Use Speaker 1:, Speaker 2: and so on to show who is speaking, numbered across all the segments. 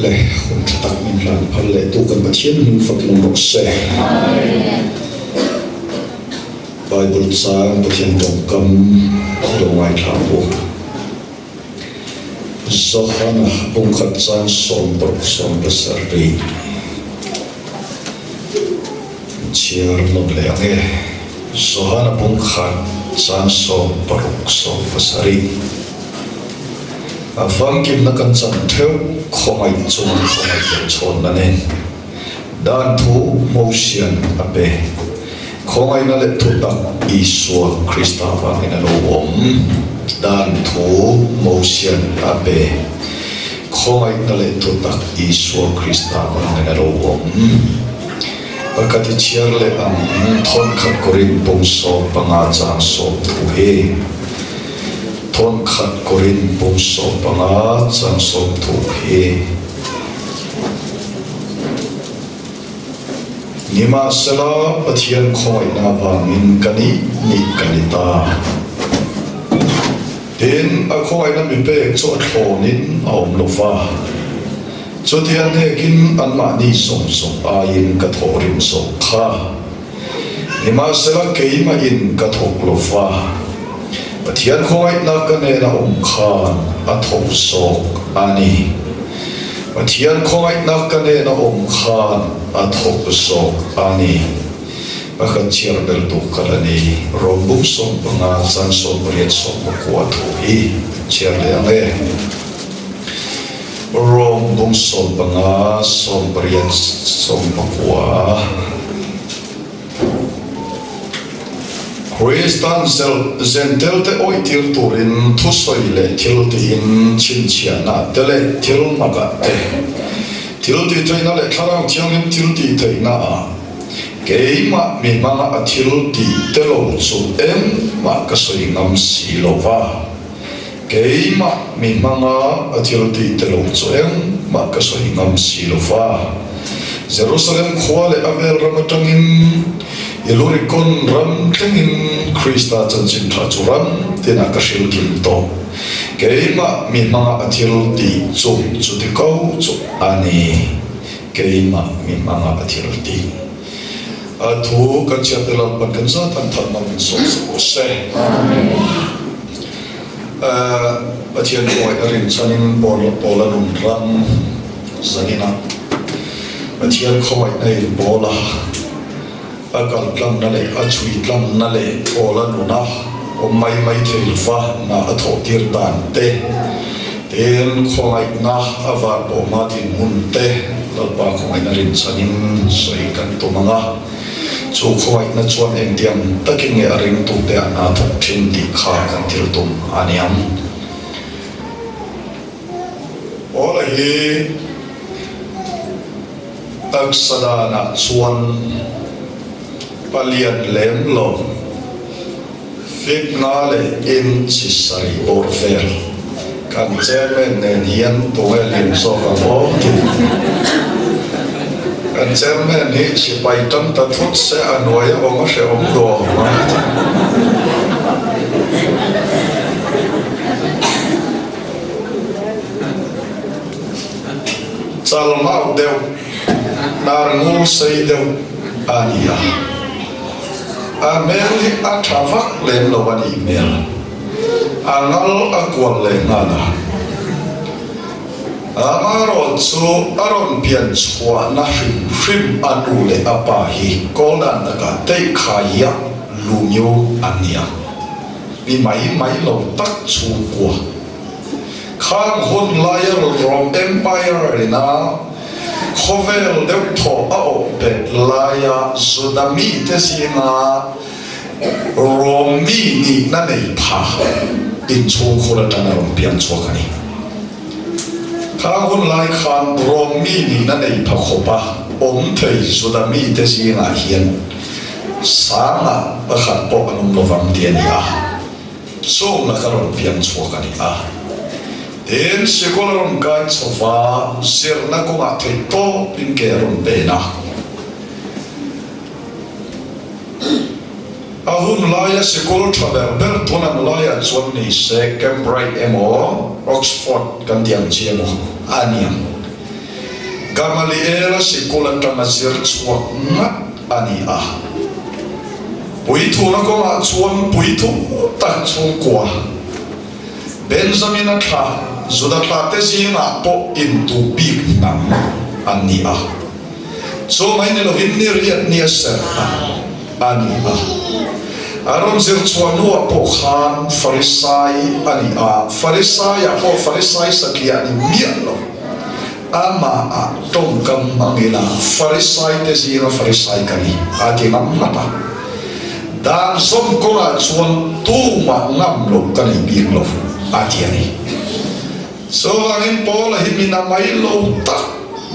Speaker 1: Le hun tha tak min hlan phal leh tu kan Pathian hming fak lawm rawh se. Bible chang Pathian tawngkam lo ngaithla ang u. Johana pumkhat chang 67 chhiar nawn leh ang e. Johana pumkhat chang 67. A famkimna kan chan theuh khawngaih chunga khawngaih leh chhawnna nen dan thu Mosian a pe. Khawngaihna leh thutak Isua Krista vangin a lo awm. Dan thu Mosian a pe. Khawngaihna leh thutak Isua Krista vangin a lo awm. Pakhat i chhiar leh ang thawnkhat Korin pung 15 chang 30 hi. Thawnkhat Korin pung 15 chang 30 hi. Nimahsela, Pathian khawngaihna avangin ka nih nih ka ni ta. Tin, a khawngaihna mi pek chu a thlawnin a awm lo va. Chutiang hnekin anmahni zawng zawng aiin ka thawhrim zawk kha. Nimahsela, keimahin ka thawk lo va. Pathian khawngaihna ka nena awm khan a thawk zawk a ni. Pathian khawngaihna ka nena awm khan a thawk zawk a ni. Pakhat chhiar bel duh kal a ni. Rom buk 15 chan 18 19 thu hi chhiar leh ang e. Rom bung 15 18 19. Kristan Zentelte awihtir turin thusawi leh thil tiin chhinchhiahna te leh thil hmakah te, thil tihtheihna leh Thlarau Thianghlim thil tihtheihna ah keimah mi hmanga a thil tih te lo chu engmah ka sawi ngam si lo va, keimah mi hmanga a thil tih te lo chu engmah ka sawi ngam si lo va. Jerusalem khua leh a vel ram atangin Illurikon ram thlengin Krista chanchin tha chu ram tinah ka hril kim tawh. Keimah mi hmanga a thil tih chu chuti ko chu a ni. Keimah mi hmanga a thil tih. A thu kan chhiat te lampan kan zat an that mang in sawm sak rawh se. Pathian khawngaih a rinchhanin Paula nun ram zaninah Pathian khawngaihna in Paula a kal tlangna leh a chhui tlangna leh Paula nuna awm mai mai thei lova hna a thawh tir dan te, tin khawngaihna a var pawh hma dinhmun te Lalpa khawngaihna rinchhanin sawi kan tum ang a. Chu khawngaihna chuan engtiang takin nge a ringtute a hna thawk thin tih kha kan thil tum a ni ang. Paula hi taksa danah chuan palian lem lo, fitna leh inchi sarih bawr vel kan chairman nen hian tunge lian zawk ang aw tih kan chairman hi sipai tan ta thut se a hnuai a awm a hrehawm duah ang a ti. Chal mau deuh, hnar ngul sei deuh a ni a. A hmel hi a tha vak lem lo a nih hmel. A ngal a kual leh nghal a. Amaherawh chu a rawn pian chhuahna hrim hrim a nu leh a pa hi kawl dan takah Teihkhaiah Lumiu an ni a. Mi mai mai lo tak chhungkua. Khang hun laia Rome Empire ina khawvel deuh thaw a awh bet laia Juda mite zinga Rome mi nihna nei pha inchhungkhur atanga rawn piang chhuak a ni. Khang hun lai khan Rome mi nihna nei pha khawpa awm thei Juda mite zingah hian sangah pakhat pawh an awm lovang tih a ni a. Chung laka rawn piang chhuak a ni a. Tin, sikul a rawn kai chho va, zirna kawngah theih tawpin ke a rawn pen a. A hun laia sikul tha ber ber tun ang laiah chuan ni se Cambridge emaw Oxford kan ti ang chi emaw a ni ang. Gamaliela sikul atanga zir chhuak ngat a ni a. Puithuna kawngah chuan puithu tak chhungkua Benjamina thla Juda thlate zingah pawh intu bik hnam an ni a. Chu mai ni lovin ni riat nia serh a ni a. A rawn zir chhuah hnuah pawh khan Farisai a ni a, Farisaiah pawh Farisai satliah ni miah lo. Amah tawngkam hmang ila Farisai te zinga Farisai ka ni a ti ngam ngap a. Dan zawm kawngah chuan tumah ngam lo ka nei bik lo a ti a ni. Chuvangin Paula hi min a mai lo tak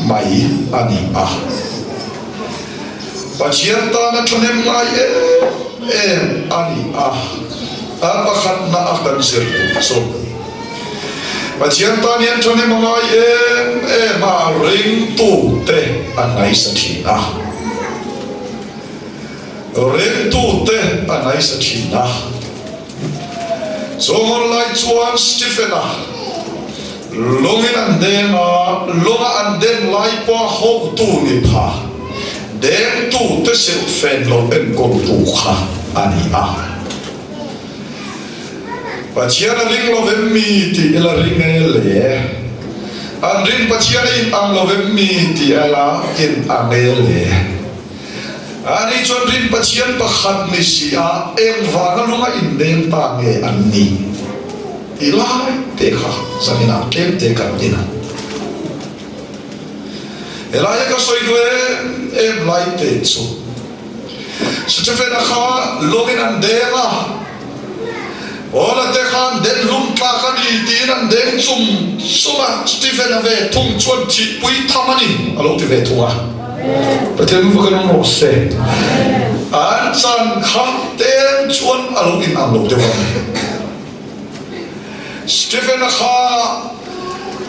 Speaker 1: mai a ni a. Pathian tana thahnem ngai em em a ni a, a pakhatna a kan zir tum chu. Pathian tan hian thahnem a ngai em em a, ringtute a ngaisa thin a. Ringtute a ngaisa thin a. Chungawn lai chuan Stephen-a lungin an deng a, lunga an den lai pawha hotu ni pha, dengtute silhfen lo enkawltu kha a ni a. Pathian a ring lo vem mi tih ila ring e le. An ring Pathian a in ang lo vem mi tih ila in ang e le. Ani chuan rin Pathian pakhat ni si a, engvanga lunga indeng ta nge an nih tih lai te kha zaninah tlem te kan en ang. Helaia ka sawi duh em em lai te chu Stephen-a kha lawngin an deng a, Paula te khan den hlum tlak a ni tiin an deng chum chum a, Stephen-a ve thung chuan thihpui tham a ni a lo ti ve thung a. Pathian va kan awm rawh se. An chan kha tem chuan a lo inang lo deuh a ni. Stephen-a kha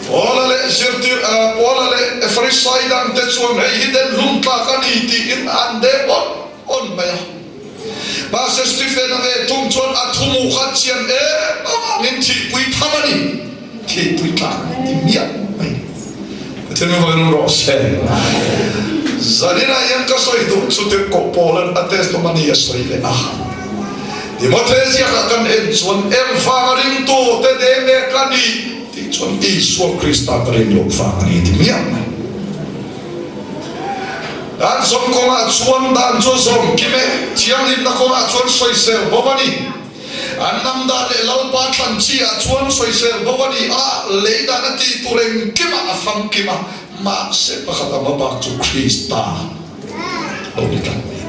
Speaker 1: Paula leh zirtir Paula leh Farisai dangte chuan hei hi den hlum tlak a ni tiin an deng awn awn mai a. Mahse Stephen-a ve thung chuan a thumu kha chian em avangin thihpui tham a ni. Thihpui tlak a ni ti miah mai. Pathian min vawiin rawh se. Zaninah hian ka sawi duh chu Tirhkoh Paula'n a testimony a sawi leh a. Timothea ziakah kan en chuan engvanga ringtu te deng nge ka nih tih chuan Isua Krista ka ring loh vang a ni ti miah mai. Dan zawm kawngah chuan dan chu zawm kim e, thianghlimna kawngah chuan sawisel bo a ni. An hnam dan leh Lalpa thlan chi ah chuan sawisel bo a ni a, lei dan a tih tur engkimah a famkim a, mahse pakhat a hmabak chu Krista lo ni tlat mai.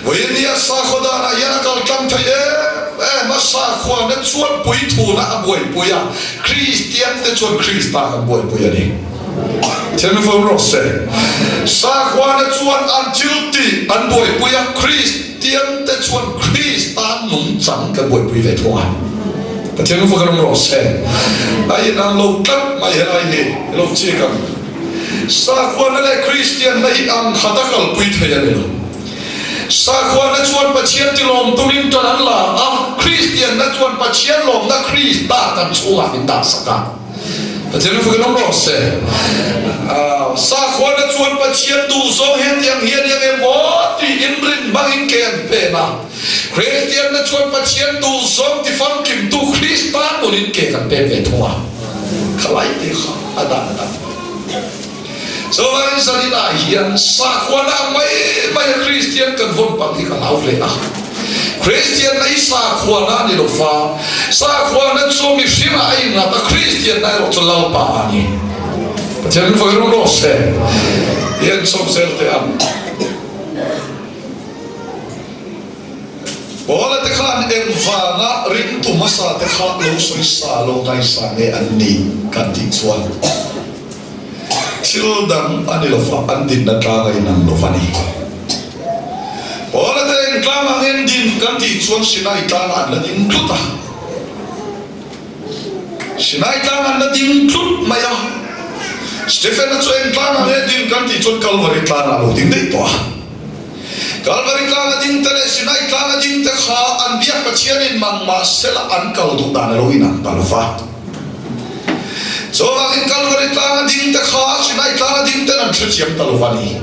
Speaker 1: Vawinia sakhaw danah hian a kal tlang thei em em a, sakhuana chuan puithuna a buaipui a, Kristian te chuan Krista kan buaipui a ni. Thenfawm rawh se. Sakhuana chuan an thil tih an buaipui a, Kristian te chuan Krista nungchang kan buaipui ve thung a. Pathian fawm rawh se. A inang lo tlat mai helai hi lo chik ang. Sakhuana leh Kristianna hi ang khat a kalpui thei a ni lo. Sakhuana chuan Pathian tilawm tumin tan an la a, Kristianna chuan Pathian lawmna Krista kan chhungah min dah sak a. Pathian fakin awm rawh se. Sakhuana chuan Pathian duhzawng hetiang hi a ni ang emaw tiin rin hmangin ke an pen a. Kristianna chuan Pathian duhzawng tifamkimtu Krista nunin ke kan pen ve thung a. Khalai te kha a dan a dang. Chuvangin zaninah hian sakhuana ang mai mai a Kristian kan vawn pang hi ka hlau hle a. Kristianna hi sakhuana a ni lo fa, sakhuana chu mihringah a innghat a, Kristianna erawh chu Lalpa a ni. Pathian min vawi rum rawh se. I en chho zel teh ang. Paula te khan engvanga ringtu hmasa te kha lo sawi sa lo ngaisa nge an nih kan tih chuan thil dang a ni lova, an dinna tlang a inang lova ni. Paula te eng tlangah nge an din kan tih chuan Sinai tlangah an la ding tlut a. Sinai tlangah an la ding tlut mai a. Stephen-a chu eng tlangah nge din kan tih chuan Kalvari tlangah a lo ding daih tawh a. Kalvari tlanga ding te leh Sinai tlanga ding te kha an biak Pathianin mang mah sela an kal duh dan a lo inang ta lo va. Chuvangin Kalvari tlanga ding te kha Sinai tlanga ding hrethiam ta lo va ni.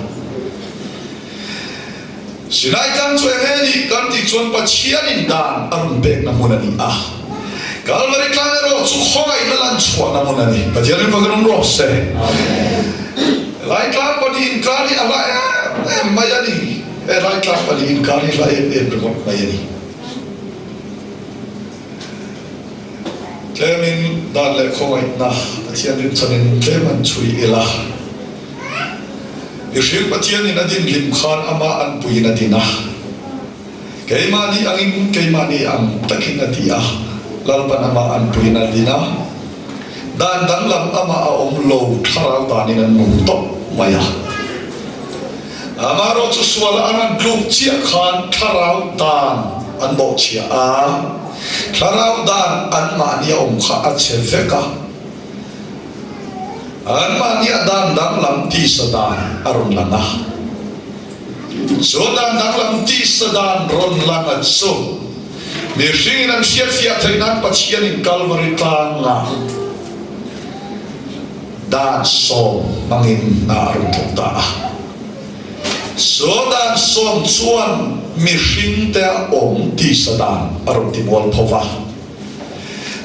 Speaker 1: Sinai tlang chu eng nge nih kan tih chuan Pathianin dan a rawn pekna hmun a ni a. Kalvari tlang erawh chu khawngaihna lan chhuahna hmun a ni. Pathianin fak in awm rawh se. Lai tlang pahnih inkar hi a hla em em mai a ni. He lai tlang pahnih inkar hi hla em em ringawt mai a ni. Tlemin dan leh khawngaihna Pathian rinchhanin tlem han chhui ila. Mihring Pathianin a din hlim khan amah an puiin a din a. Keimahni angin keimahni ang takin a ti a, Lalpan amah an puiin a din a. Dan danglam amah a awm lo thlarau danin an nung tawp mai a. Amaherawh chu suala an han tluk chiah khan thlarau dan an bawhchhia a, thlarau dan anmahni a awm kha a che vek a. Anmahnia dan danglam tisa dan a rawn lang a. Chu dan danglam tisa dan rawn lang a chu mihringin an hriatfiah theih nan Pathianin Kalvari tlangah dan sawm hmangin hna a rawn thawk ta a. Chu dan sawm chuan mihringte a awm tisa dan a rawn ti mual pho va.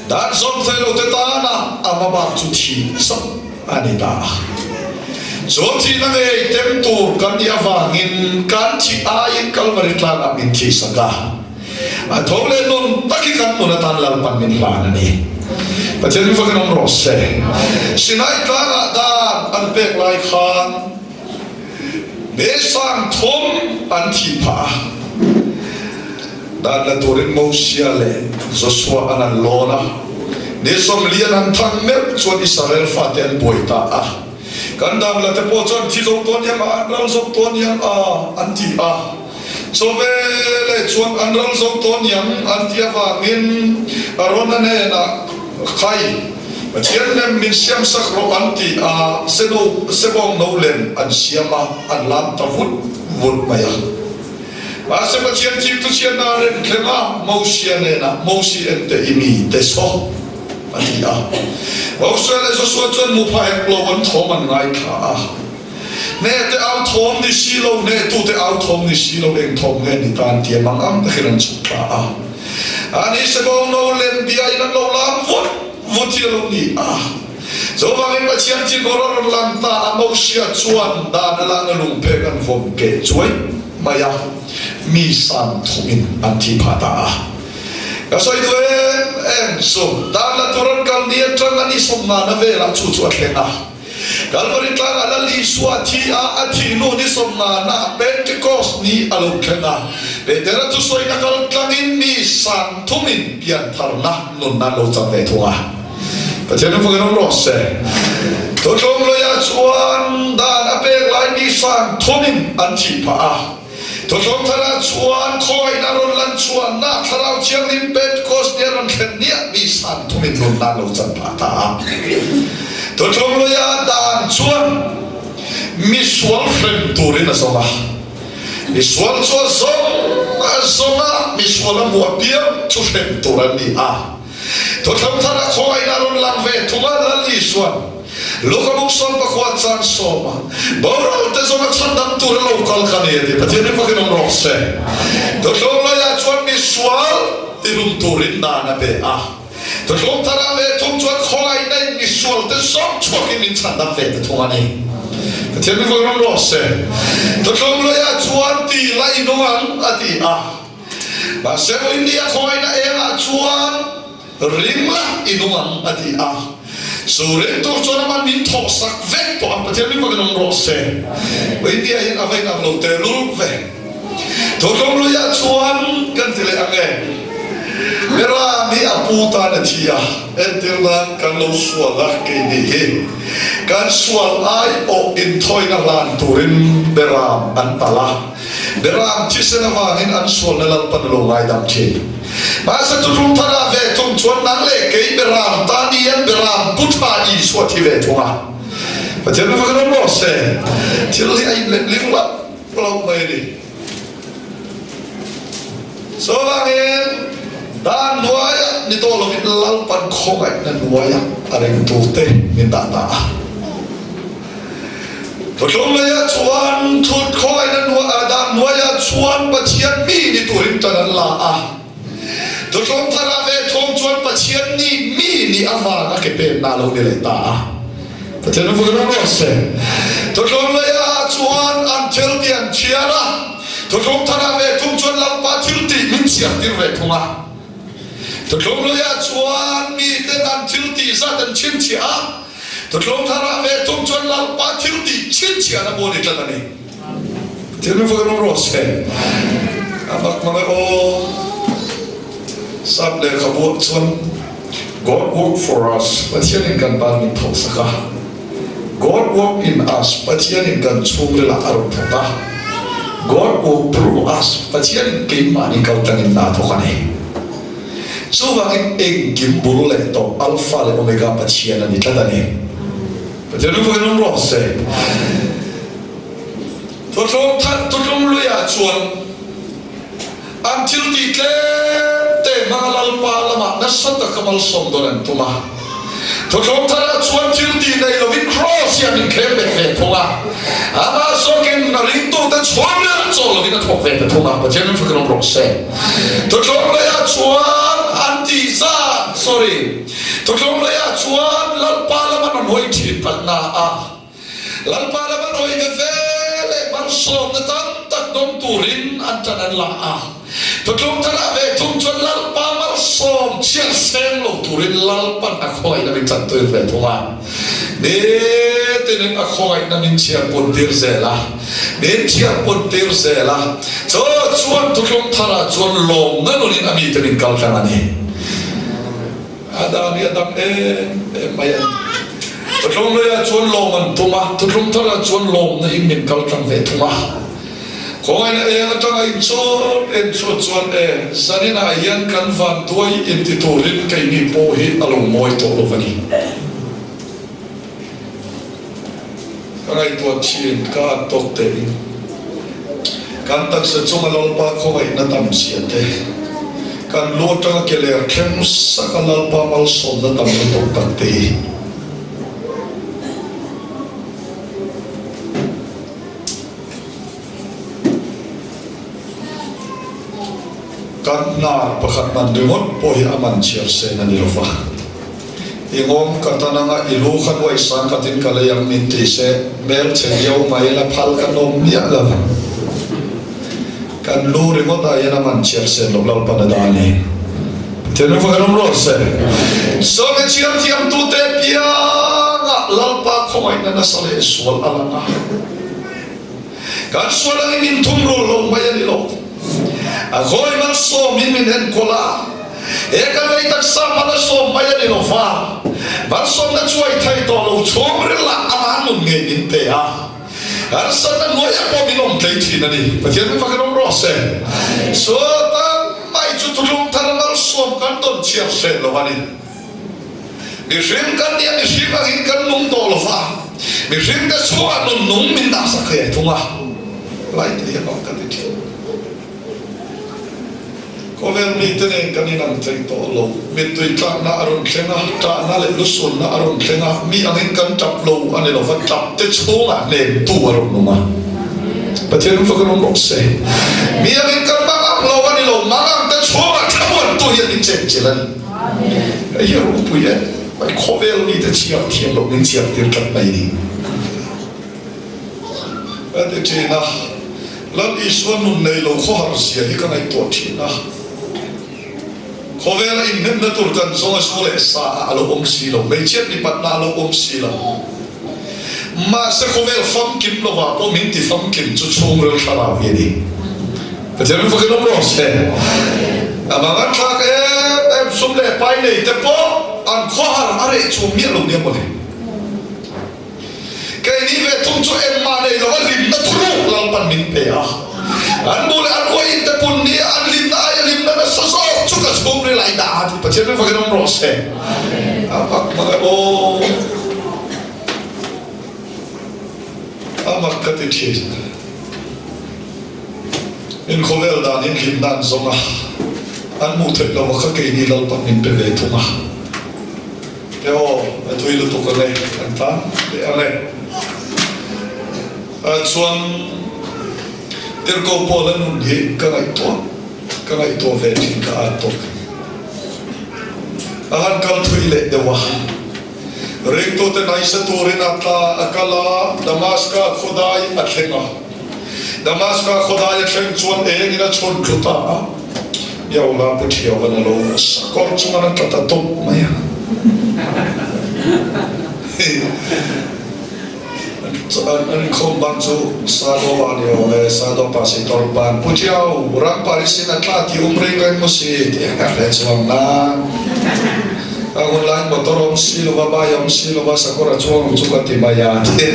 Speaker 1: Dan zawm thei lo te tana a hmabak chu thih chauh a ni ta a. Chu thihna ngei tem tur kan nih avangin kan thih aiin Kalvari tlangah min thihsak a. A tho leh nun tak hi kan nun atan Lalpan min hlan a ni. Pathian in fakin awm rawh se. Sinai tlangah dan an pek lai khan Mesang thum an thih phah a. Dan la turin Mosia leh Joshua an an lawn a, ni 40 an thang meuh chuan Israel fate an buai ta a. Kan dan la te pawh chuan thi zo tawn hiang a, an ral zo tawn hiang a, an ti a. Chaw veleh chuan an ral zo tawn hiang an ti avangin Arona hnenah, Khai, Pathian lem min siam sak rawh an ti a, seno, sebawng no lem an siam a, an lam ta vut vut mai a. Mahse Pathian thil chu chhiatna a rem thleng a, Mosia hnenah, Mosi ente i mi te saw, a ti a. Mosia leh Josua chuan mupha hek lo an thawm an ngaithla a. Hnehte au thawm ni si lo, hnehtute au thawm ni si lo, eng thawm nge ni ta an ti a, mang ang takin an chhuk thla a. Ani sebawng no lem bia in an lo lam vut vut hi a lo ni a. Chuvangin Pathian thil bawr a rawn lang ta a, Mosia chuan dan a lana lungphek an vawm keh chuai mai a, mi san thumin an thi phah ta a. Ka sawi duh em em chu, dan la tur an kal ni atang a ni 50na velah chu chu a thleng a. Kalvari tlangah Lal Isua thi a, a thih hnu ni 50na Pentecost ni a lo thleng a. Petera thusawina kal tlangin mi san thumin piantharna nunna an lo chang ve thung a. Pathian in fakin awm rawh se. Thuthlung luiah chuan dan a pek lai mi sang thumin an thih phah a. Thuthlung tharah chuan khawngaihna rawn lan chhuahna Thlarau Thianghlim Pentecost ni a rawn thlen niah mi sang thumin nunna an lo chan phah ta a. Thuthlung luiah dan chuan misual hrem turin a zawng a. Misual chu a zawng a zawng a, misual a hmuh apiang chu hrem tur an ni a. Thuthlung thara khawngaihna rawn lang ve thung a, Lal Isua'n Luka buk 16 chang 10 a boral te zawnga chhandam tur a lo kal ka ni a ti. Pathian hi fakin awm rawh se. Thuthlung laiah chuan misual tihlum turin dan a pe a. Thuthlung thara ve thung chuan khawngaihna in misual te zawng chhuakin min chhandam ve ta thung a ni. Pathian hi fakin awm rawh se. Thuthlung laiah chuan ti la i nung ang a ti a. Mahse India khawngaihna engah chuan ring la i nung ang a ti a. Chu ring tur chuan aman min thawh sak vek tawh ang Pathian min fakin awm rawh se. India hian a va inang lo tehlul ve. Thuthlung luiah chuan kan ti leh ang e. Miram hi a pu tan a thi a, entir nan kan lo sual a kei nih hi. Kan sual aiawh inthawina hlan turin Beram an talh a. Beram thisen avangin an sualna Lalpan a lo ngaidam thin. Mahse Thuthlung Tharah ve thung chuan nang leh kei Beram tan hian Beram pu tha Isua thi ve thung a. Pathian mi fakin awm rawh se. Thil hi a inletling loh loh mai a ni. Chuvangin dan hnuaiah ni tawh lovin Lalpan khawngaihna hnuaiah a ringtute min dah ta a. Thuthlung leiah chuan thut khawngaihna dan hnuaiah chuan Pathian mi ni turin tan an la a. Thuthlung tharah ve thawng chuan Pathian nih mi nih avanga ke pekna a lo ni leh ta a. Pathian an fak rawh se. Thuthlung leiah chuan an thil tih an chhiar a, thuthlung tharah ve thung chuan Lalpa thil tih min chhiar tir ve thung a. Thuthlung leiah chuan miten an thil tih zat an chhinchhiah a, thuthlung tharah ve thung chuan Lalpa thil tih chhinchhiahna bu a ni tlat a ni. Thil min fak rawh se. A mak mang e aw. Sap lehkhabu ah chuan God work for us, Pathian in kan tan min thawk sak a. God work in us, Pathian in kan chhungril ah a rawn thawk a. God work through us, Pathian in keimahni kal tangin a thawk a ni. Chuvangin engkim bul leh tawp Alpha leh Omega Pathian a ni tlat a ni. Pathian min fak in awm rawh se. Thuthlung that thuthlung luiah chuan an thil tih tlem te hmanga Lalpa lamah nasa taka malsawm dawn an tum a. Thuthlung tharah chuan thil tih nei lovin Kraws hi an inkhel bet ve thung a. Amah zawkin a ringtute chhuan rel chaw lovin a thawk ve ta thung a. Pathian min fakin awm rawh se. Thuthlung luiah chuan an tih zat, sorry, thuthlung luiah chuan Lalpa lama an hawi thin palhna a. Lalpa lam an hawi ve ve leh malsawmna tam tak dawng turin an tan an la a. Thutlung tharah ve thung chuan Lalpa malsawm chhiar seng lo turin Lalpan a khawngaihna min chantir ve thung a. Nitinin a khawngaihna min chhiar pun tir zel a, min chhiar pun tir zel a. Chu chuan thutlung tharah chuan lawmna nunin a mite min kal tlang a ni. A dan hi a dam em em mai a ni. Thuthlung leiah chuan lawm an tum a, thuthlung tharah chuan lawmna in min kal tlang ve thung a. Khawngaihna eng atanga inchawt en chhuat chuan e, zaninah hian kan vanduai inti turin keini pawh hi a lo mawi tawh lo a ni. Ka ngaihtuah thin, ka at tawk tein kan taksa chunga Lalpa khawngaihna tam zia te, kan lu atanga ke ler thleng saka Lalpa malsawmna tam lutuk tak te hi. Kan hnar pakhat man ringawt pawh hi a man chhiar sen a ni lo va. I ngawm ka tan anga i lu kha nuai sang khatin ka lei ang min ti se, hmel chhe viau mai la phal ka nawm miah lo. Kan lu ringawt ah hian a man chhiar sen loh Lalpan a dah a ni. Pathian ring fak an awm rawh se. Sawmi chhiar thiam tute piangah Lalpa khawngaihna nasa leh sual a lang a. Kan sual angin min thum rul lo mai a ni lo. A khawi malsawmin min enkawl a, he kan lei taksa hman a sawm mai a ni lo va, malsawmna chuai thei tawh lo chhungril ah ama nun ngei min pe a, harsatna hnuaiah pawh min awm tlei thin a ni. Pathian min fak in awm rawh se. Sual mai chu thuthlung thar malsawm kan dawn chhiar hreh lo a ni. Mihring kan nia mihring angin kan nung tawh lo va, mihring te chhungah nun nung min dah sak thei thung a, lai te hi a bang ka ti thin. Khawvel mite nen kan inang thei tawh lo, mittui tlakna a rawn thleng a, ṭahna leh lusunna a rawn thleng a, mi angin kan ṭap lo a ni lo va, ṭap te chhungah hnemtu a rawn nung a. Pathian ram fak an awm rawh se. Mi angin kan mangang lo a ni lo, mangang te chhungah thlamuantu hian min chenchilh a ni. Hei hi a ropui e, mai khawvel mite chhiar thiam loh min chhiar tir tlat mai ni. Ka ti thin a, Lal Isua nun nei lo khawhar zia hi ka ngaihtuah thin a. Khawvela inhnemna tur kan zawng a zu leh sa ah a lo awm si lo, hmeichhiat mipatna a lo awm si lo. Mahse khawvel famkim lovah pawh min ti famkim chu chhungril thlarau hi a ni. Pathian min fakin awm rawh se. A mangan thlak em em sum leh pai nei te pawh an khawhar a reh chhung miah lo nia mawle. Keini ve thung chu engmah nei lova hlimna thuruk Lalpan min pe a. An bu leh an uaiin te pun nia an hlimna aia hlimna nasa zawk chu ka chhungril a indah a ti. Pathian min fakin awm rawh se. A mak mak e aw. A mak ka ti thin. In khawvel dan in hlimna an zawng a, an hmuh theih lo a kha keini Lalpan min pe ve thung a. E aw, a tui lutuk ang e, kan tan leh ang e. Chuan Tirhkoh Paula nun hi ka ngaihtuah ka ngaihtuah ve thin ka at tawk. A han kal thui leh deuh a. Ringtute naisa turin a tla a kal a, Damaska khawdai a thleng a. Damaska khawdai a thleng chuan engin a chhawn tlu ta a, Yaula pu Thiauvan a lo sakawr chungan a tla ta tawp mai a. An inkhawm bang chu Sado a ni awm e, Sado Pastor pan Pu Thiau, ram Paris in a tla tih um ring reng maw si tih a hle chuang na. A hun laiin motor a awm si lo va, bai a awm si lo va, sakawr a chuang ang chu ka ti mai a ti.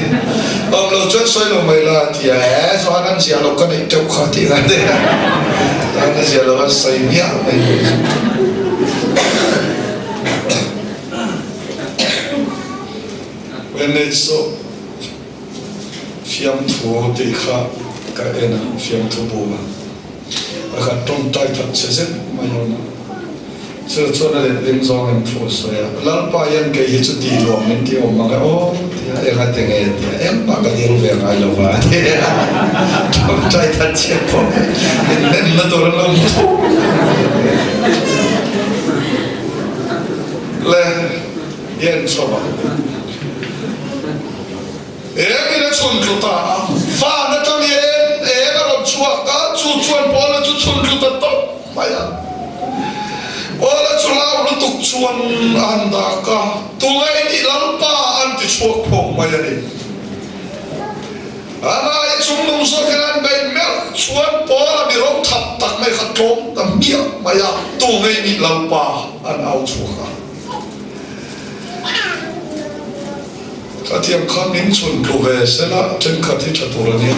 Speaker 1: Awm lo chuan sawi lo mai la a ti a, he chuan an ziah lo ka neih teuh kha tih a ti a, an ziah lo an sawi miah mai. Manage chu fiamthu tih kha ka en a, fiamthu bu a pakhat tawngtai that che zet mai awm a, chu chuan a letling zawng in thu a sawi a, Lalpa hian kei hi chu ti luam min ti awm ang e aw ti a, eng a ti nge ti a, engmah ka dil ve ngai lo va ti a, tawngtai that che pawh inhnemna tur an lo hmu tho le. Hian chawp a. Eng in a chhun tlu ta a, van atang hian eng a rawn chhuak a, chu chuan Paula chu chhun tlu ta tawp mai a. Paula chu lau lutuk chuan a han dak a, Tunge i nih Lalpa an ti chhuak phawk mai a ni. A ngai chung nung zawkin an beih meuh chuan Paula mi rawng thap tak mai kha tlawm ta hmiah mai a, Tunge i nih Lalpa an au chhuak a. Ka thiam kha min chhun tlu ve sela thenkhat hi tha tur a nia.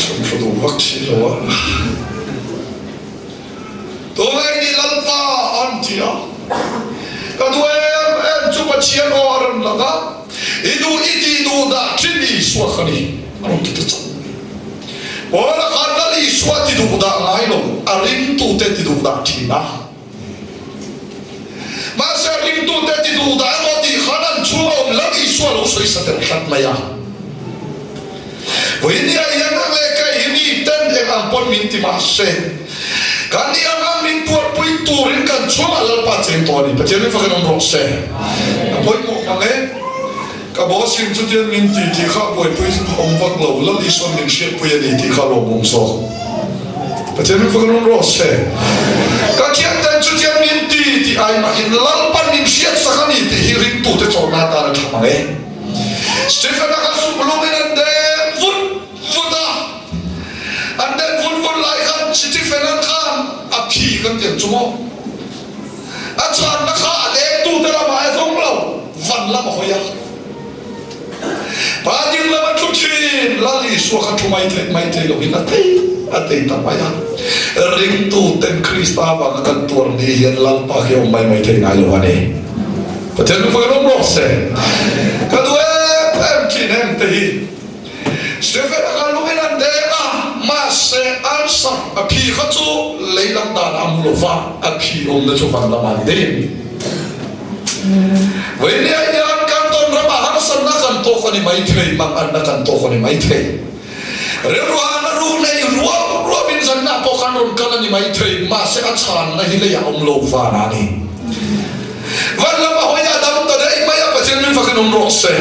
Speaker 1: Chhun tlu duh vak si lo a. Tungai ni Lalpa an ti a. Ka duh em em chu Pathian aw a rawn lang a, i duh i tih duh dah thin Isua kha ni a rawn ti ta chauh. Paula khan Lal Isua ti duh dah ngai lo, a ringtute ti duh dah thin a. Mahse ringtute ti duh dah emaw tih khan an chhung a awm Lal Isua lo sawi sa tel hlat mai a. Vawinia hian ang leh kei hi mi ten eng ang pawn min ti mahse, kan ni ang ang min tuarpui turin kan chhungah Lalpa cheng tawh a ni. Pathian min fakin awm rawh se. A pawimawh mang e. Ka boss in chutiang min ti tih kha buaipui awm vak lo, Lal Isuan min hriatpui a ni tih kha lawmawm zawk. Pathian min fak rawn rawh se. Ka thianten chutiang min ti tih ai mahin Lalpan min hriatsak a ni tih hi ringtute chawlhna atan a tha mang e. Stephen-a kha suk lungin an deng vut vut a, an den vut vut lai khan Stephen-a khan a phi kan tiang chu maw? A chhanna kha a dengtute lamah a zawng lo, van lam a hawi a. Pa ding lama thu thin Lal Isua kha thu mai theih mai thei lovin a thei a thei ta mai a. Ringtuten Krista avanga kan tuar ni hian Lalpa khi a awm mai mai thei ngai lo a ni. Pathian lu fakin awm rawh se. Ka duh em em thin heng te hi. Stephen a kal lungin an deng a, mahse answer a phi kha chu lei lam danah a hmu lo va, a phi awmna chu van lamah a ni daih. Vawinia hian kan tawn ramah harsatna kan tawk a ni maithei, manganna kan tawk a ni maithei. Rilru hahna ru nei rual rualin zanna pawh kan rawn kal a ni maithei, mahse a chhanna hi leiah awm lo vanah a ni. Van lama hawi a dam ta daih mai a, Pathian min fakin awm rawh se.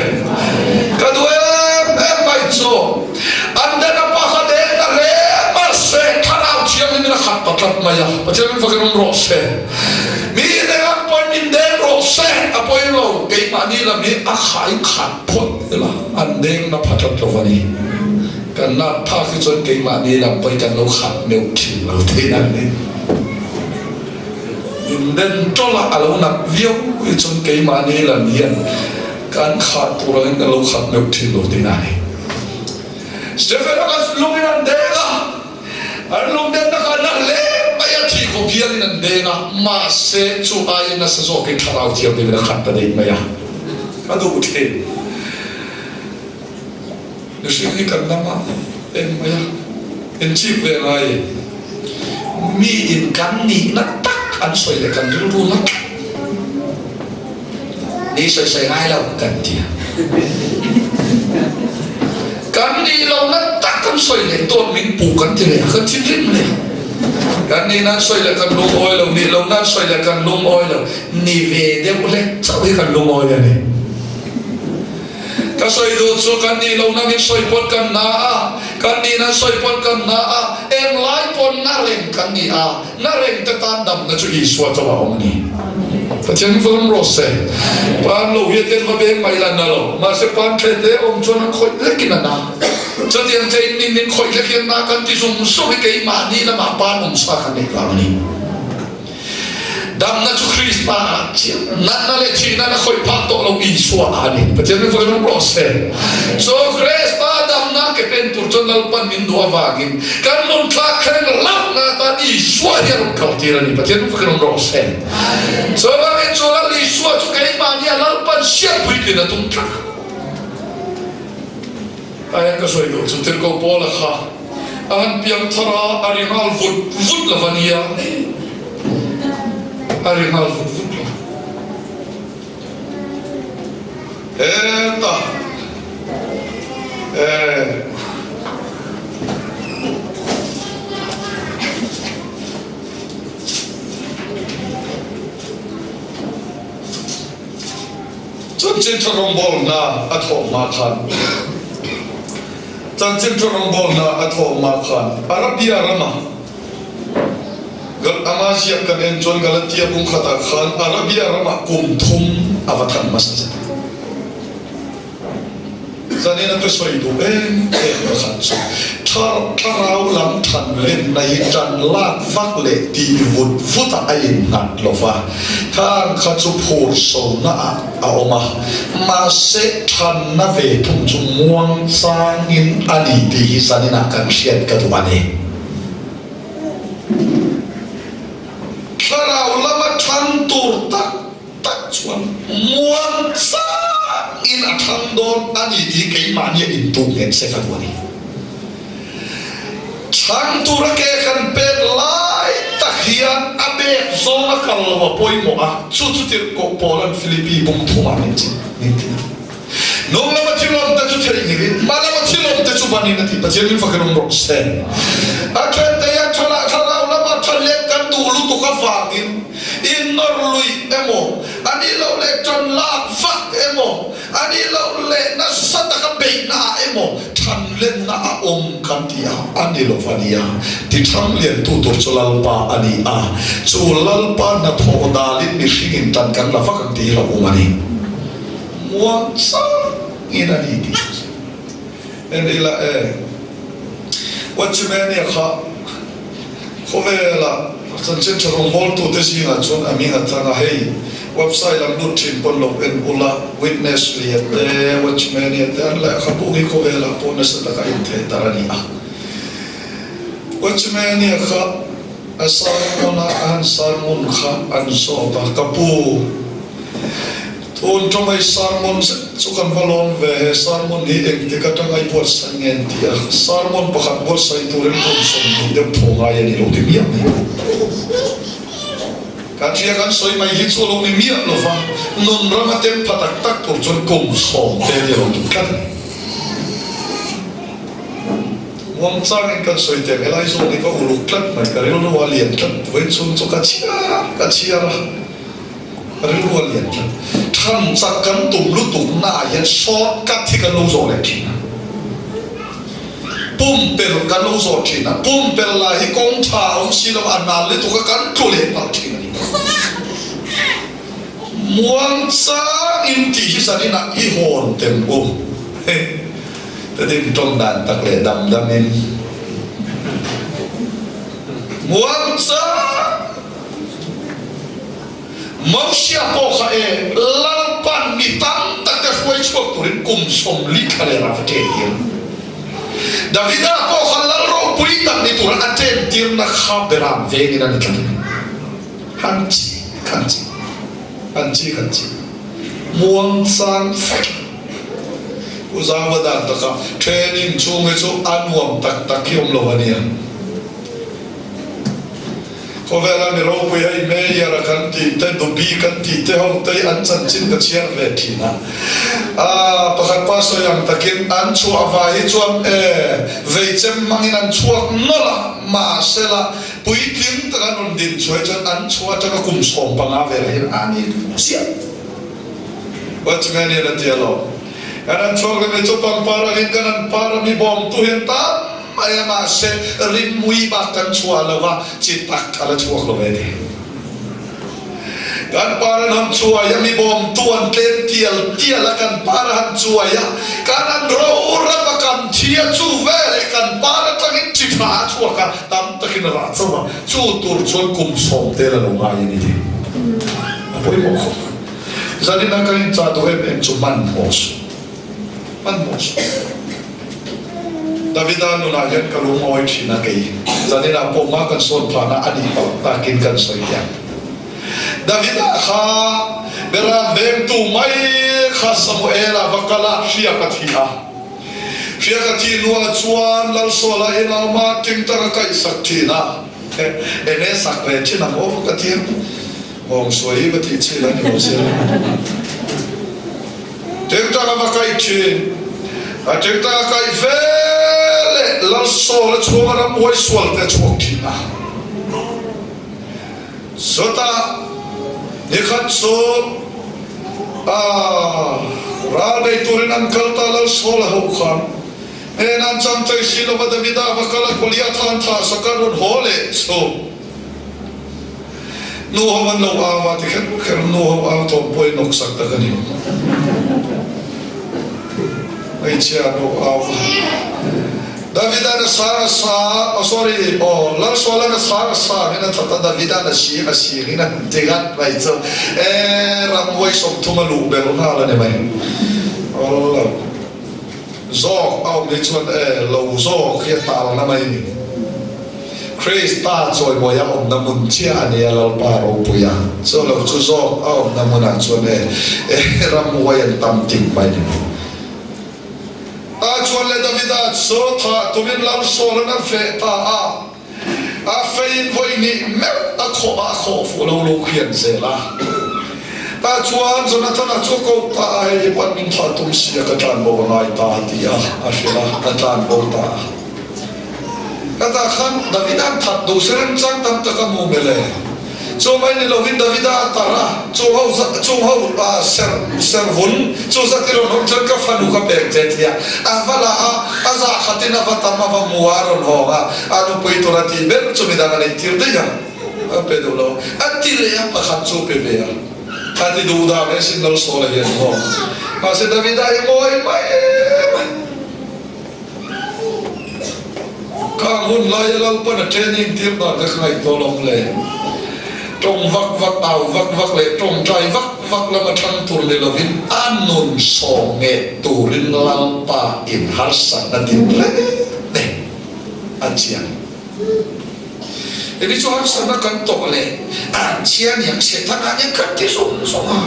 Speaker 1: Ka duh em em mai chu an den a pakhat eng a hle mahse Thlarau Thianghlimin a khat ta tlat mai a, Pathian min fakin awm rawh se. Mi eng ang pawhin min deng rawh se a pawi lo, keimahni lam hi a khai khat phawt ila an deng na pha tlat lo a ni. Kan nat phak hi chuan keimahni lam pawhin kan lo khat meuh thin lo thei a ni. Inden tawla a lo nat viau hi chuan keimahni lam hian kan khah tur angin kan lo khat meuh thin lo tihna a ni. Stephen a lungin an deng a, an lungdenna kha na hle mai a, thih khawp hialin an deng a, mahse chu aiin nasa zawkin thlarau thianghlimin a khat ta daih mai a, a duh thin. Mihring hi kan lam a eng mai a, inchip ve ngai mi in kan nihna tak an sawi leh kan rilru na tak. Ni sawi sawi ngai lo kan ti a. Kan nih lohna tak kan sawi leh dawt min puh kan ti leh a, kan thinrim leh a. Kan nih nan sawi leh kan lungawi lo, nih loh nan sawi leh kan lungawi lo, ni ve deuh hlek chauh hi kan lungawi a ni. Ka sawi duh chu kan nih lohna min sawi pawn kan na a, kan nih nan sawi pawn kan na a, englai pawn na reng kan ni a. Na reng te tan damna chu Isua chauh a awm a ni. Pathian vawm rawh se. Pan lo hi a ten va beng mai la na lo. Mahse pan the te awm chuan an khawih lekin a na. Chutiang che in min min khawih lek hian na kan ti zung zung hi keimahni lamah pan awm sa kan neih vang a ni. Damna chu Krista ah chiah. Natna leh thihna na khawih phak tawh lo Isua ah a ni. Pathian min vawm rawh se. Chu Krista damna ke pen tur chuan Lalpan min duh avangin Kan nun thlak thleng hlauhna atan Isua hi a rawn kal tir a ni. Pathian thu fakin awm rawh se. Chuvangin chu Lal Isua chu keimahni a Lalpan hriatpui tlin a tum tlat. A eng ka sawi duh chu Tirhkoh Paula kha a han piang thar a, a ri nghal vut vut lo va nia. A ri nghal vut vut lo. Heta eh. Chanchin tha rawngbawlna a thawh hma khan Chanchin tha rawngbawlna a thawh hma khan Arabia rama Ama ziak kan en chuan Galatia bung khatah khan Arabia ramah kum thum a va than hmasa zet. Zanin a ka sawi duh em em pakhat chu thlarau lam than lenna hi tan lak vak leh tih vut vutah a innghat lo va, khang kha chu phur sona ah a awm a, mahse thanna ve thung chu muang changin a ni tih hi zaninah kan hriat ka duh a ni. Thlarau lama thang tur tak tak chuan muang changin a thang dawn a ni tih keimahni a intuh nghet se ka duh a ni. Thang tura ke kan pek lai tak hian a bek zawng a kal lo a pawimawh a, chu chu tirhkoh Paula'n Philippi bung thumah min ti a. Nung lama thil awmte chu theihnghilhin, hma lama thil awmte chu banin a ti. Pathian min fakin awm rawh se. A thente hian thalah thlarau lama tha leh kan duh lutuk avangin innawr lui emaw, a nih loh leh tan lak vak emaw, a nih loh leh nasa taka beihna ah emaw than lenna a awm kan ti a, a ni lo va nia. Ti thang liantu tur chu Lalpa a ni a, chu Lalpa hnathawh dalin mihringin tan kan la vak ang tih hi lo awm a ni. Muang changin a ni tih chu en ila e. Watchmania kha khawvela chanchin tha rawngbawltute zingah chuan a hming a thang a, hei website lam lut thin pawn lo en ula, Witness Lia te, Watchmania te an lehkhabu hi khawvelah pawh nasa taka inthehtar a ni a. Watchmania kha a sermon a, a han sermon kha an zawt a, ka pu, Tun ṭawmai sermon zet chu kan va lawm ve, he sermon hi engtik aṭanga i buatsaih nge an ti a, sermon pakhat buatsaih turin kum 20 deuh thaw ngai a ni lo ti miah mai. Kan hria kan sawi mai hi chu a lo ni miah lo va, nun rama tem pha tak tak tur chuan kum 10 te a ni lo duh tlat a ni. Muangchangin kan sawi teh helai zawk hi ka uluk tlat mai, ka rilru a lian tlat, vawiin chhung chu ka chhiar ka chhiar a. Rilru a lian tlat. Than chak kan tum lutuk naah hian short cut hi kan lo zawh leh thin a. Pumpelh kan lo zawh thin a. Pumpelh lah hi kawng tha a awm si lo a, nal lutuk a kan tlu leh palh thin a ni. Muang changin tih hi zaninah i hawn tem u. Ka din tawng dan tak leh dam damin muang chang. Mosia pawh kha e Lalpan mi tam tak te hruai chhuak turin kum 40 thla leh rah a chen tir. Davida pawh kha lal ropui tak ni tura a chen tirna kha beram vengin a ni tlat a ni. Han chi khan chi, han chi khan chi. Muang chang fek. Pu Zauva dan taka training chhung hi chu a nuam tak tak hi awm lo a nia. Khawvela mi ropui hei Mayor a kan tih te, Dubi kan tih te ho te hi an chanchin ka chhiar ve thin a. Aaa pakhat pa sawi ang takin an chhuah vai hi chuan e vei chem hmangin an chhuak nawlh a, mahsela puitling taka an rawn din chhuah hi chuan an chhuah atanga kum 15 velah hian a ni chiah. Watchman hian a ti alawm. Kan han chhuak leh mai chu pangpar angin kan han par a, mi bawmtu hian tam mai a mahse rinmui bak kan chhuah lo va, chi tak a la chhuak lo ve ni. Kan par an han chuai a, mi bawmtu an tlem tial tial a, kan par a han chuai a, kan han ro rap a, kan thi a, chu veleh kan par atangin chi tha a chhuak a, tam takin a rah chauh a, chu tur chuan kum sawm tel a lo ngai a ni. A pawimawh khawp a. Zanina ka inchah duh em em chu hmanhmawh suh. Hmanhmawh suh. Davida nunah hian ka lungawi thin a kei. Zanina pawh hma kan sawn phahna a nih palh takin kan sawi hian. Davida kha Beram vengtu mai kha Samuela va kal a, hriak a thi a. Hriak a thih hnuah chuan Lalsawla in a awm a, tingtang a kaihsak thin a. Enge sak ve thin ang aw ka ti a. Nghawng suai hi va tih chhin a ni lo sia. Tingtang a va kaih thin. A tingtang a kaih ve leh Lalsawl a chhunga ramhuai sual te a chhuak thin a. Chutah nikhat chu a ral bei turin an kal ta Lalsawl a ho khan hnen an chang chei si lova Davida va kal a Goliath a an thah sak a rawn haw leh chu. Nu ho an lo au a ti kher kher, nu ho au thawm pawh i nawk sak tak a ni. Hmeichhia an lo au a. Davida'n a sang a sang, oh sorry, aw Lalsuala'n a sang a sangin a that a, Davida'n a sing a singin a han ti ngat mai chu e ramhuai 30 a luh belh nghal a ni mai. Aw lo zawk a awm hi chuan e lo zawk hi a talna mai ni. Krista chawimawi a awmna hmun chiah a nia Lalpa ropuia chu lo chu zawk a awmna hmunah chuan e e ramhuai an tam ting mai ni. A chuan le Davida chu thah tumin Lal Saul-an a feh ta a, a feiin vawi hnih meuh a khawh a, a khawh fuh lo lo khian zel a. Tah chuan Jonathana chu a ko ta a, hei hi pan min thah tum si a, ka tlanbo a ngai ta a ti a, a hrilh a, a tlanbo ta a. Ka tah khan Davida'n that duh se remchang tam tak a hmu mel e. Chu mai ni lovin Davida a tar a, chung ho chung ho ser servun chu zat i rawn awm chuan ka fanu ka pek che tia a va la a, a zah khatin a va tam a va hmu a, a rawn hawng a, a nupui tur a tih ber chu midang a neih tir daih a, a pe duh lo. A ti leh a, pakhat chu a pe ve a, a ti duh dan e sin Lalsawla hian maw. Mahse Davida hi ngawi mai mai. Kha hun laia Lalpan a training tir dan kha ka ngaihtuah lawm le. Tawng vak vak, au vak vak leh tawngtai vak vak lama thang tur ni lovin a nun sawm ngeh turin Lalpa in harsatna din reng reng a chiang. Hemi chu harsatna kan tawh leh an chhia niang chhe thang ah hian kan ti zung zung a.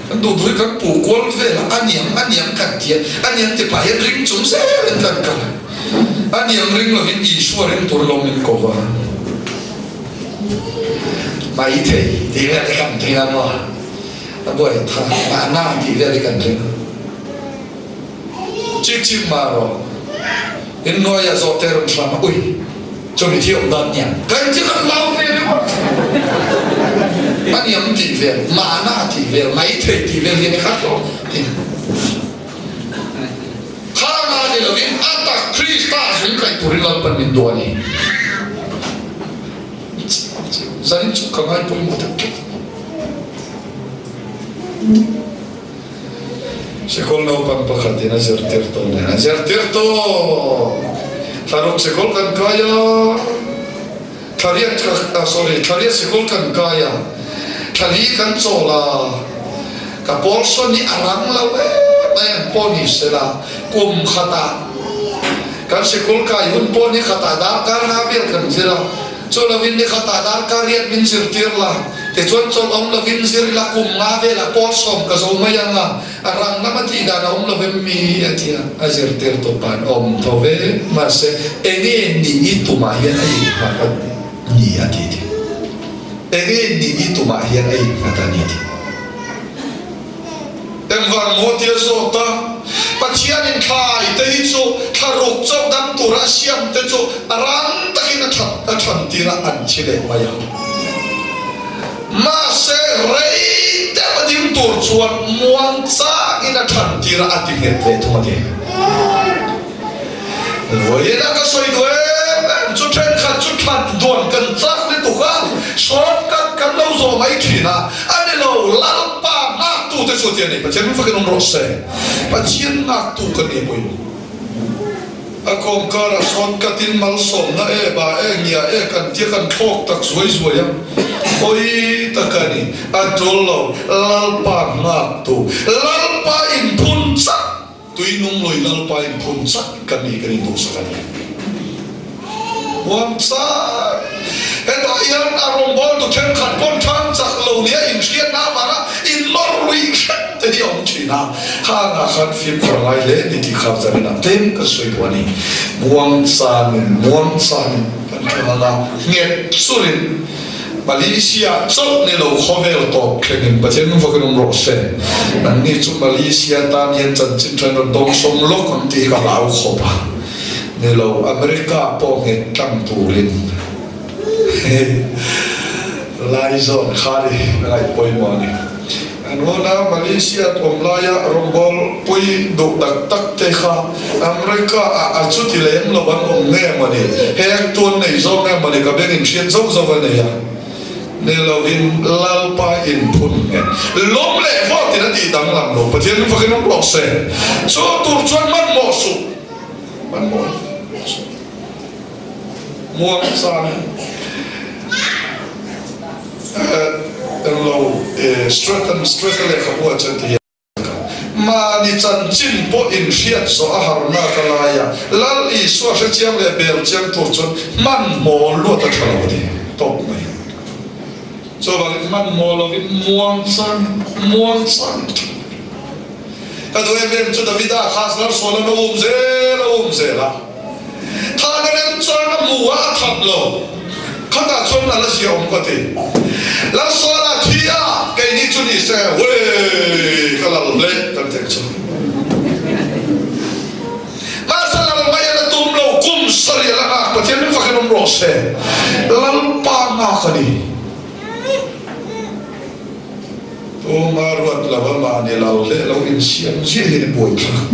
Speaker 1: Kan duh duh hi kan puh kual vel a, a niang a niang kan ti a, a niang ti pah hian ring chung zelin kan kal a, a niang ring lovin Isua ring tur lo min ko va. Mai thei tih vel hi kan ring a maw, a buai tha mahna tih vel hi kan ring a. Chik chik mah rawh, in hnuaiah zawhte rawn hram a, ui chumi thi awm dan niang kan chi kan hlau ve ringawt a niang tih vel, mahna tih vel, mai thei tih vel hi ni khat lo kha nga ni lovin a tak Krista zung kaih turin Lalpan min duh a ni. Zanin chu ka ngai pawimawh tak tak. Sikul naupang pakhatin a zirtirtu nen a zirtirtu thlaruk sikul kan kai a, thlariat sorry thlariat sikul kan kai a, thlali kan chawl a, ka pawl sawn hi a rang lo em mai an pawh ni sela kum khatah kan sikul kai hun pawh ni khatah darkar nga vel kan zir a, chu lovin ni khatah darkar riat min zirtir la. Tichuan chawlh awm lovin zir ila kum nga velah pawl sawm ka zo mai ang a, a rang lama tih dan a awm lo em mi? a ti a, a zirtir tawp an awm tho ve. Mahse, enge nih i tumah hian a innghat a ni a ti ti. Enge nih i tumah hian a innghat a ni a ti. Engvang maw tia zawt a, Pathianin thlai te hi chu thla ruk chauh dam tura a siam te chu a rang takin a that a than tir a an thi leh mai a. Mahse rei deuh a ding tur chuan muang changin a than tir a a ti nghet ve thung a ti. Vawiina ka sawi duh em em chu thenkhat chu that duan kan chak lutuk a, shortcut kan lo zawh mai thin a, a ni lo, Lalpa ngaktu te chu ti a ni, Pathian min fakin awm rawh se, Pathian ngaktu ka ni pawimawh. A kawmkarah shortcut in malsawmna e ba e ngia e kan tia kan thlawk tak zuai zuai a, pawi tak a ni, a tul lo, Lalpa ngaktu, Lalpa inphun chak. Tui nung lui Lalpa in phun chak ka ni kan induhsak a ni. Huam chak. Hetah hian a rawngbawltu thenkhat pawn thang chak lo nia inhriatna avanga inlawr lui hrep te hi a awm thin a, khangah khan fimkhur a ngai hle ni tih kha zanin ah tlem kan sawi duh a ni. Muang changin muang changin kan thlang anga nghet churin Malaysia chauh ni lo khawvel tawp thlengin Pathian min vakin awm rawh se. Nangni chu Malaysia tan hian chanchin tha in rawn dawng sawm lawk ang tih hi ka hlau khawp a. Ni lo, America pawh nghet tlang turin Laizawn kha ni ka ngaih pawimawh a ni. An huna Malaysia awm laia rawngbawl pui duh tak tak te kha America ah a chuti lem lo an awm nge mawni, heng tuan nei zawk nge mawni ka beng in hriat zauh zauh a nei a, ni lovin Lalpa in phun nghet lawm leh vawt in a tih danglam lo, Pathian min fakin awm rawh se, chu tur chuan hmanhmawh suh, hmanhmawh suh, muang chang. Englo Stratton Strat a lehkhabu a chan ti a ka. Mahni chanchin pawh inhriat zawh a harna ka lai a, Lal Isua hrechiang leh bel chiang tur chuan hmanhmaw luat a tha lo a ti tawp mai. Chuvangin hmanhmaw lovin muang chang muang chang tha. Ka duh em em chu Davida kha Lal Solomon a um zel a um zel a. Thahna remchang a hmu a, a that lo. Khatah chuan a la zia awm ka ti. Lalsuala thi a, keini chu ni se, Wei! Ka lal hle kan tih chu. Mahse lal mai a la tum lo, kum sarih a la nghak, Pathian min fakin awm rawh se. Lalpa nghak a ni. Tuma ruat lo a mahni lal hle lo insiam ziah hi ni buaithlak.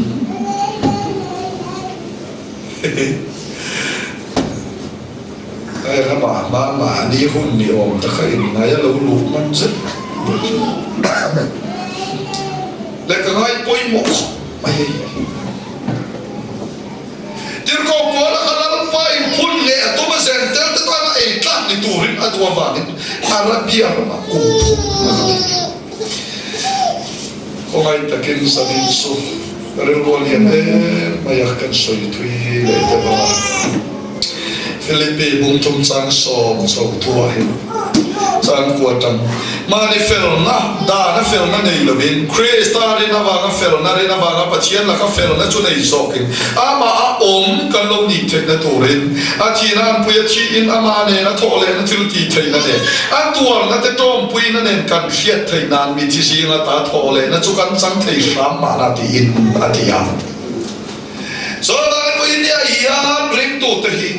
Speaker 1: Hei ramah hma mahni hun ni awm taka inngai a lo luh hman zet leh ka ngai pawimawh khawp mai hei. Tirhkoh Paula kha Lalpa in phun leh a tum a zen tel te tana ei tlak ni turin a duh avangin Arabia ramah kum thum a kal. Khawngaih takin zanin chu rilru a lian em mai a, kan sawi thui leh deuh ang a. Philippi bungthum chang sawm chho thuah hi chang kua tang mahni felna dana felna nei lovin Krista rin avanga felna rin avanga Pathian laka felna chu nei zawkin amah a awm kan lo nih theihna turin a thihna an pui a thihin amah nena thawh lehna thil tih theihna nen a tuarna te tawmpuina nen kan hriat theih nan mi thi zinga ta thawh lehna chu kan chang thei hram mahna tiin a ti a. Chuvangin India hian ringtute hi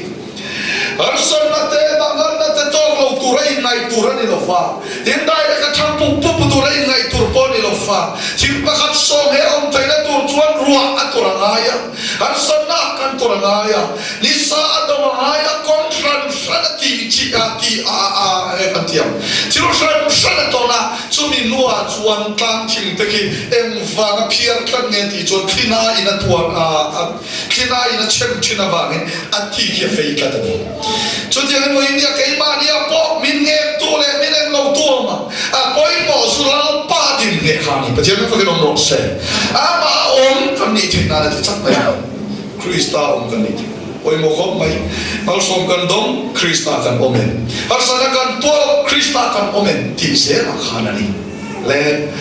Speaker 1: harsatna te, manganna te tawk lo tura inngaih tur a ni lo fa, tin direct a thang pup pup tura inngaih tur pawh a ni lo fa, thil pakhat sawm he awm theihna tur chuan ruah a tur a ngai a, harsatna kan tur a ngai a, nisa a do a ngai a, kawng hran hran a tih chi a ti a a a kan ti ang, thil hran hran a tawn a, chumi hnuah chuan tlang thing te khi eng Vang a phiar tlat nge tih chuan thlina in a tuar a, a thlina in a chhem thin avangin a thi khi a fei tlat a ni. Chutiang emaw India keimahnia pawh min ngektu leh min en lo tu awm a, a pawimawh chu Lalpa din hneh kha a ni. Pathian min fakin awm rawh se. Amah a awm kan nih theih nan a ti chak mai a, Krista awm kan nih theih nan. Pawimawh khawp mai. Malsawm kan dawng, Krista kan awm em? Harsatna kan tuar, Krista kan awm em? Tih zelah khan a ni. Le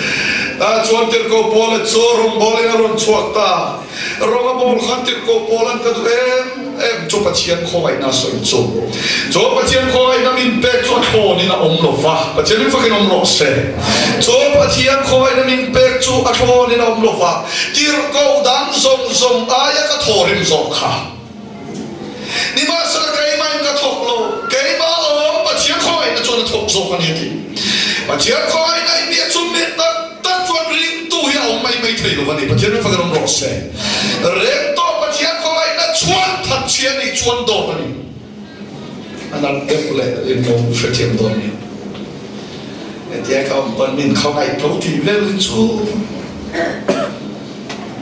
Speaker 1: tah chuan Tirhkoh Paula chu rawngbawlin a rawn chhuak ta. Rawng a bawl khan Tirhkoh Paula'n ka duh em em chu Pathian khawngaihna a sawi chu. Chu Pathian khawngaihna min pek chu a thlawnin a awm lo va, Pathian in fakin awm rawh se. Chu Pathian khawngaihna min pek chu a thlawnin a awm lo va, Tirhkoh dang zawng zawng aia ka thawhrim zawk kha. Nimahsela keimahin ka thawk lo, keimah awm Pathian khawngaihna chuan a thawk zawk a ni a ti. Pathian khawngaihna i nia chu mi tak tak chuan ringtu hi a awm mai mai thei lo a ni. Pathian min fakin awm rawh se. Reng tawh Pathian khawngaihna chuan that chhia nih chuan dawt a ni. A nat deuh leh in lo hrethiam dawn nia. Hetia ka awm pawn min khawngaih tho tih vel hi chu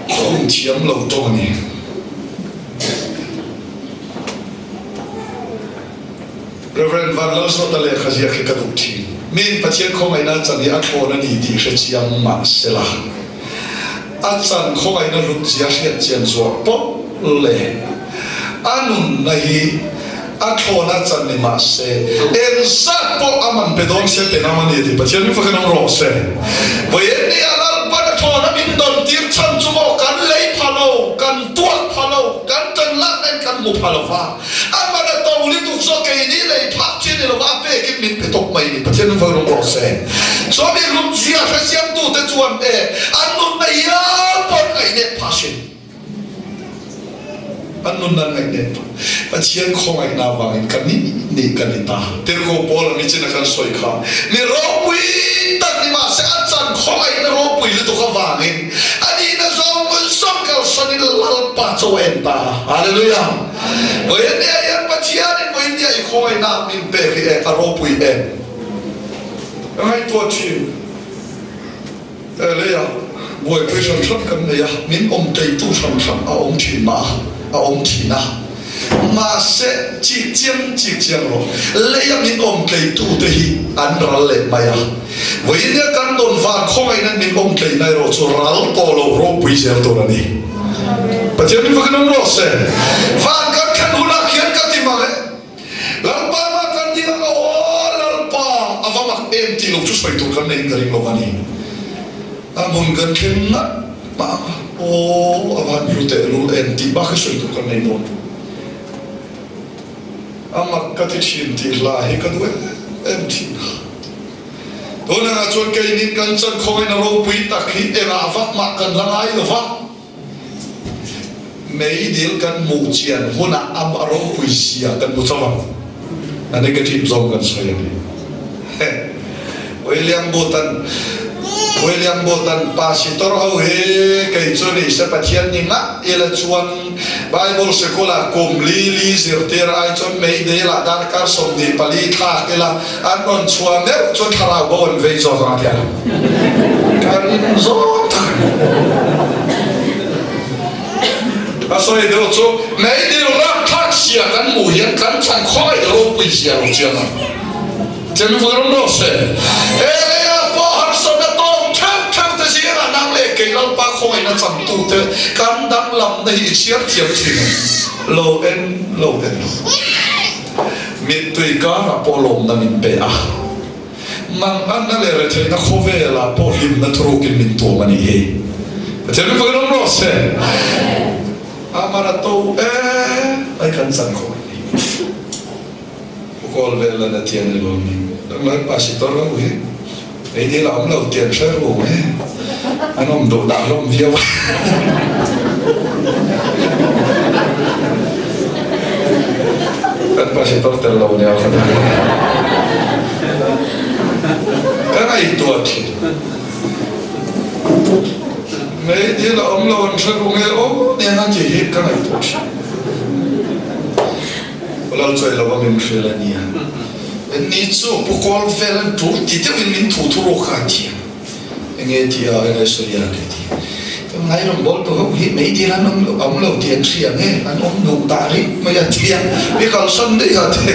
Speaker 1: ka awm thiam lo tawng a ni. Rev. Van Lalsawta lehkha ziak hi ka duh thin. Miin Pathian khawngaihna chan hi a thlawn a ni tih hre chiang mah sela, a chan khawngaihna hlut zia hriat chian zuah pawh leh a nunna hi a thlawn a chan ni mah se, engzat pawh a man pe dawn se pe ngam a ni tih Pathian min fakin awm rawh se. Vawiin ni a Lalpan a thlawn a min dawn tir chhan chu maw kan lei pha lo, kan tuak pha lo, kan tan lakna in kan hmu pha lo va, a man a to lutuk zawk keini lei phak chi ni lova a pekin min pe tawp mai ni Pathian min fakin awm rawh se. Chuan mi hlumzia hre siamtute chuan e an nunna hial pawh an ngaihnep phah hrim. An nunna an ngaihnep phah. Pathian khawngaihna avangin ka ni nih ka ni ta. Tirhkoh Paula michin a kan sawi kha mi ropui tak ni mahse a chan khawngaihna ropui lutuk avangin a nihna zawng zawng kalsanin Lalpa chaw a en ta. Hallelujah! Vawiin nia hian Pathianin vawiin nia i khawngaihna min pek hi e a ropui em? Ka ngaihtuah thin. He leiah buaipui hran hran kan nei a, min awm teitu hran hran a awm thin mah a, a awm thin a. Mahse, chik chiang chik chiang rawh, leia min awm tleitu te hi an ral leh mai a. Vawiin kan dawn van khawngaihna min awm tleina erawh chu ral tawh lo ropui zel tur a ni. Pathian min fakin awm rawh se. Van kan thlen hunah khian ka ti mang e. Lalpa mah kan ti ang a, aw Lalpa, a va mak em tih lo chu sawi tur kan nei in ka ring lo a ni. A hmun kan thleng ngat mah ang a, aw a van hlu teh lul em tih bak hi sawi tur kan nei dawn. A mak ka ti thin tih hla hi ka duh em em thin a. Tunangah chuan keinin kan chan khawngaihna ropui tak hi engah vak mah kan la ngai lo va. Meidil kan hmuh chian hunah am a ropui sia kan hmu chauh ang. A negative zawng kan sawi a ni. William Booth-a'n William Booth-a'n Pasitor ho hi kei chu ni se Pathian ni ngah ila chuan Bible sikula kum li li zirtir ai chuan meidil-ah darkar 24 thlak ila an rawn chhuah meuh chuan thlarau bo an vei zawk ang a ti a. Ka rin zawk tak a ni. A sawi deuh chu meidil rapthlak sia kan hmuh hian kan thlan khawngaih ropui zia lo chiang a. Chemi vun rawng rawh se. He leia pawh harsatna tawk theuh theuh te zingah nang leh kei Lalpa khawngaihna changtu te kan danglamna hi i chhiar thiam thin em? Lo en lo en. Mittui karah pawh lawmna min pe a, manganna leh retheihna khawvelah pawh hlimna thurukin min tuam a nih hi. Pathian min fakin awm rawh se. Amar a to e ai kan chan khawh a ni. Pu Kawl vel a na tian ni lo mi. Dang Pasitor ho hi ei dil a awm lo tian hre ru e. An awm duh dah hlawm viau a. Kan Pasitor tel lo nia kha ta. Ka ngaihtuah thin. Mei dil a awm lo an hre ru nge aw nia a ti hi ka ngaihtuah thin. Lal chawi lo a min hrilh a nia. Ni chu Pu Kawl vel an tul ti deuhin min thu thu rawk kha a ti a. Enge ti a, enge sawi a ka ti. Chuan ngai rawngbawltu ho hi meidil an awm lo, awm lo tih an hria nge, an awm duh dah rih mai a ti a, mi kalsan daih a ti.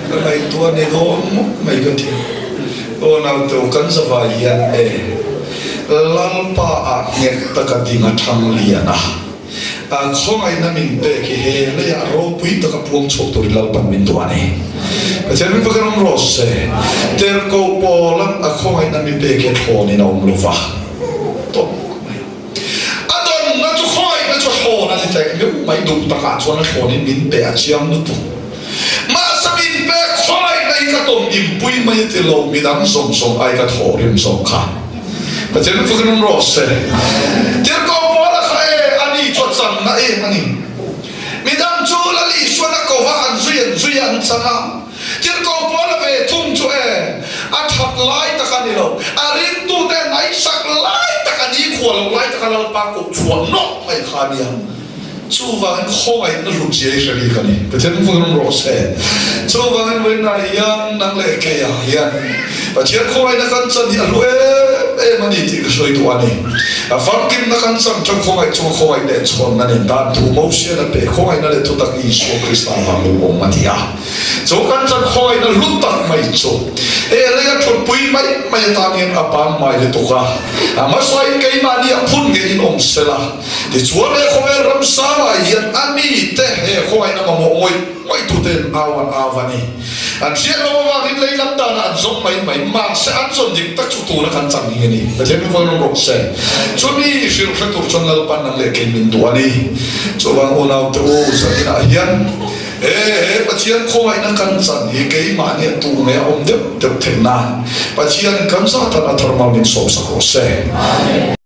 Speaker 1: Ka ngaihtuah ni dawn ngawt mai ka ti. Aw naute kan zavai hian e, Lalpa ah nghet taka ding a thang lian a. A khawngaihna min pek hi he leiah ropui taka puang chhuak turin Lalpan min duh a ni. Pathian min vakin awm rawh se. Terko Paulan a khawngaihna mi pek hi a thlawnin a awm lo va. Tawp mai. A dawnna chu khawngaihna chu a thlawn a ni tlek meuh mai duh takah chuan a thlawnin min pe a chiang lutuk. Mahse min pek khawngaihna hi ka tawm inpui mai a ti lo, midang zawng zawng ai ka thawhrim zawk kha. Pathian min fakin awm rawh se. Tirhkoh Paula kha e, ani chu a changna em a ni. Midang chu Lal Isuan a ko va, an zui an zui a, an chang a. Tirhkoh Paula ve thung chu e, a that lai tak a ni lo. A ringtute a ngaihsak lai tak a ni, khua lo lai taka Lalpa koh chhuah nawk mai kha a nia. Chuvangin khawngaihna hlut zia i hre bik a ni. Pathian hmun awm rawh se. Chuvangin vawiinah hian nang leh keiah hian Pathian khawngaihna kan chan hi a hlu em em a ni tih ka sawi duh a ni. A famkimna kan chan ṭang khawngaih chunga khawngaih leh chhawnna nen dan thu Mosian a pe khawngaihna leh thutak Isua Krista vang lo awm a ti a. Chu kan chan khawngaihna hlu tak mai chu he leia thutpui mai mai atan hian a pangngai lutuk a. A hmasain keimahni a phun ngeiin awm sela. Tichuan he khawvel ram sangah hian a mite he khawngaihna mamawh ngawih ngawih tute an au an au a ni. An hriat loh avangin lei lam danah an zawng mai mai, mahse an zawn dik tak chu tuna kan chang hi a ni. Pathian min vawi rawng rawh se. Chumi hrilh hre tur chuan Lalpan nang leh kei min duh a ni. Chuvang unaute u, zaninah hian he he Pathian khawngaihna kan chan hi keimahni a tu nge a awm deuh deuh theih nan Pathian kan zatan a thar mal min sawmsak rawh se.